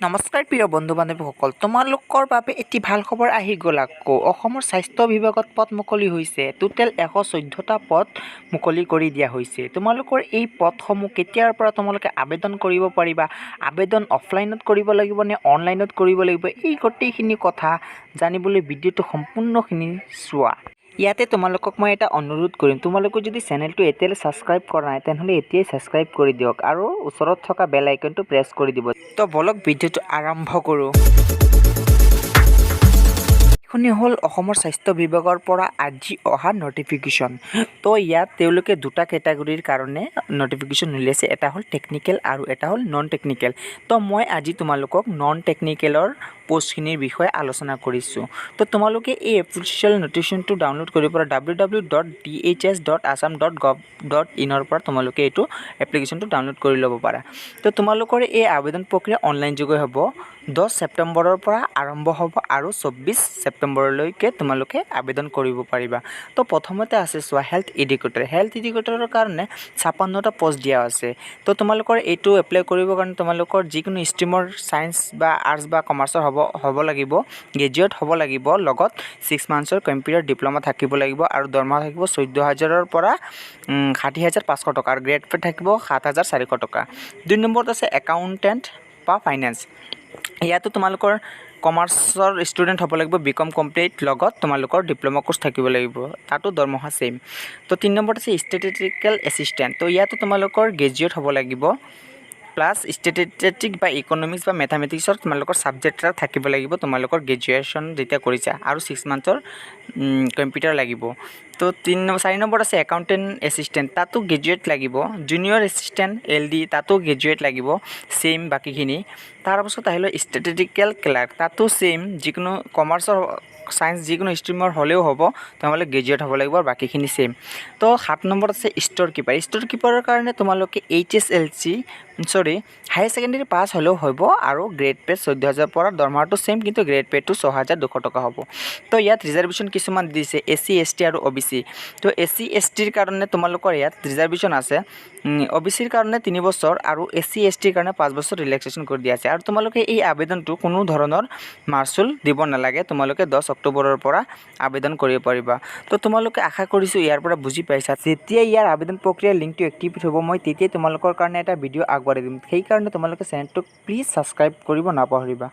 নমস্কাৰ প্ৰিয় বন্ধু বান্ধৱীসকল, তোমালোকৰ বাবে এটি ভাল খবৰ আহি গ'ল। আকৌ অসমৰ স্বাস্থ্য বিভাগত পদ মুকলি হৈছে। টোটেল 114টা পদ মুকলি কৰি দিয়া হৈছে। তোমালোকৰ এই পদসমূহ কেতিয়াৰ পৰা তোমালোকে আবেদন কৰিব পাৰিবা, আবেদন অফলাইনত কৰিব লাগিব নে অনলাইনত কৰিব লাগিব, এই গোটেইখিনি কথা জানিবলৈ ভিডিঅ'টো সম্পূৰ্ণখিনি চোৱা। ইয়াতে তোমালোকক মই এটা অনুৰোধ কৰিম, তোমালোকে যদি চেনেলটো এতিয়ালৈ ছাবস্ক্ৰাইব কৰা নাই, তেনেহ'লে এতিয়াই ছাবস্ক্ৰাইব কৰি দিয়ক আৰু ওচৰত থকা বেল আইকনটো প্ৰেছ কৰি দিব। তো বলক, ভিডিঅ'টো আৰম্ভ কৰোঁ। এইখনি হ'ল অসমৰ স্বাস্থ্য বিভাগৰ পৰা আজি অহা নটিফিকেশ্যন। তো ইয়াত তেওঁলোকে দুটা কেটেগৰীৰ কাৰণে নটিফিকেশ্যন উলিয়াইছে। এটা হ'ল টেকনিকেল আৰু এটা হ'ল নন টেকনিকেল। তো মই আজি তোমালোকক নন টেকনিকেলৰ পষ্টখিনিৰ বিষয়ে আলোচনা কৰিছোঁ। তো তোমালোকে এই অফিচিয়েল নটিফিকেশ্যনটো ডাউনলোড কৰিব পৰা ww.dhs.assam.gov.inৰ পৰা তোমালোকে এইটো এপ্লিকেশ্যনটো ডাউনলোড কৰি ল'ব পাৰা। তো তোমালোকৰ এই আবেদন প্ৰক্ৰিয়া অনলাইন যোগে হ'ব। 10 ছেপ্টেম্বৰৰ পৰা আৰম্ভ হ'ব আৰু 24 ছেপ্টেম্বৰলৈকে তোমালোকে আবেদন কৰিব পাৰিবা। তো প্ৰথমতে আছে চোৱা, হেল্থ এডুকেটৰ। হেল্থ এডুকেটৰৰ কাৰণে 56টা পষ্ট দিয়া আছে। তো তোমালোকৰ এইটো এপ্লাই কৰিবৰ কাৰণে তোমালোকৰ যিকোনো ষ্ট্ৰীমৰ ছায়েন্স বা আৰ্টছ বা কমাৰ্চৰ হ'ব লাগিব, গ্ৰেজুৱেট হ'ব লাগিব, লগত 6 মান্থছৰ কম্পিউটাৰ ডিপ্ল'মা থাকিব লাগিব আৰু দৰমহা থাকিব 14 হাজাৰৰ পৰা 60,500 টকা আৰু গ্ৰেড পে' থাকিব 7400 টকা। দুই নম্বৰত আছে একাউণ্টেণ্ট বা ফাইনেন্স। ইয়াতো তোমালোকৰ কমাৰ্চৰ ষ্টুডেণ্ট হ'ব লাগিব, বি কম কমপ্লিট, লগত তোমালোকৰ ডিপ্ল'মা কোৰ্চ থাকিব লাগিব। তাতো দৰমহা ছেইম। তো তিনি নম্বৰত আছে ষ্টেটিষ্টিকেল এছিষ্টেণ্ট। তো ইয়াতো তোমালোকৰ গ্ৰেজুৱেট হ'ব লাগিব, প্লাছ ষ্টেটিষ্টিক বা ইকনমিক্স বা মেথামেটিক্সৰ তোমালোকৰ ছাবজেক্ট এটা থাকিব লাগিব তোমালোকৰ গ্ৰেজুৱেশ্যন যেতিয়া কৰিছা, আৰু 6 মান্থৰ কম্পিউটাৰ লাগিব। তো তিনি নম্বৰ, চাৰি নম্বৰত আছে একাউণ্টেণ্ট এছিষ্টেণ্ট, তাতো গ্ৰেজুৱেট লাগিব। জুনিয়ৰ এছিষ্টেণ্ট এল ডি, তাতো গ্ৰেজুৱেট লাগিব, ছেইম বাকীখিনি। তাৰপাছত আহিলে ষ্টেটিষ্টিকেল ক্লাৰ্ক, তাতো ছেইম, যিকোনো কমাৰ্চৰ, ছায়েন্স যিকোনো ষ্ট্ৰীমৰ হ'লেও হ'ব, তোমালোকে গ্ৰেজুৱেট হ'ব লাগিব আৰু বাকীখিনি ছেইম। তো সাত নম্বৰত আছে ষ্ট'ৰ কিপাৰ। ষ্ট'ৰ কিপাৰৰ কাৰণে তোমালোকে এইচএছএলচি, চৰি, হায়াৰ ছেকেণ্ডেৰী পাছ হ'লেও হ'ব আৰু গ্ৰেড পে' 14 হাজাৰৰ পৰা, দৰমহাটো ছেইম, কিন্তু গ্ৰেড পে'টো 6200 টকা হ'ব। তো ইয়াত ৰিজাৰ্ভেশ্যন কিছুমান দিছে, এছ চি, এছ টি আৰু অ' বি চি। তো এছ চি, এছ টিৰ কাৰণে তোমালোকৰ ইয়াত ৰিজাৰ্ভেশ্যন আছে। অ' বি চিৰ কাৰণে 3 বছৰ আৰু এছ চি, এছ টিৰ কাৰণে 5 বছৰ ৰিলেক্সেশ্যন কৰি দিয়া আছে। আৰু তোমালোকে এই আবেদনটো কোনো ধৰণৰ মাচুল দিব নালাগে। তোমালোকে 10 অক্টোবৰৰ পৰা আবেদন কৰিব পাৰিবা। তো তোমালোকে আশা কৰিছোঁ ইয়াৰ পৰা বুজি পাইছা। যেতিয়া ইয়াৰ আবেদন প্ৰক্ৰিয়াৰ লিংকটো এক্টিভেট হ'ব, মই তেতিয়াই তোমালোকৰ কাৰণে এটা ভিডিঅ' আগবঢ়াই দিম। সেইকাৰণে তোমালোকে চেনেলটোক প্লিজ ছাবস্ক্ৰাইব কৰিব নাপাহৰিবা।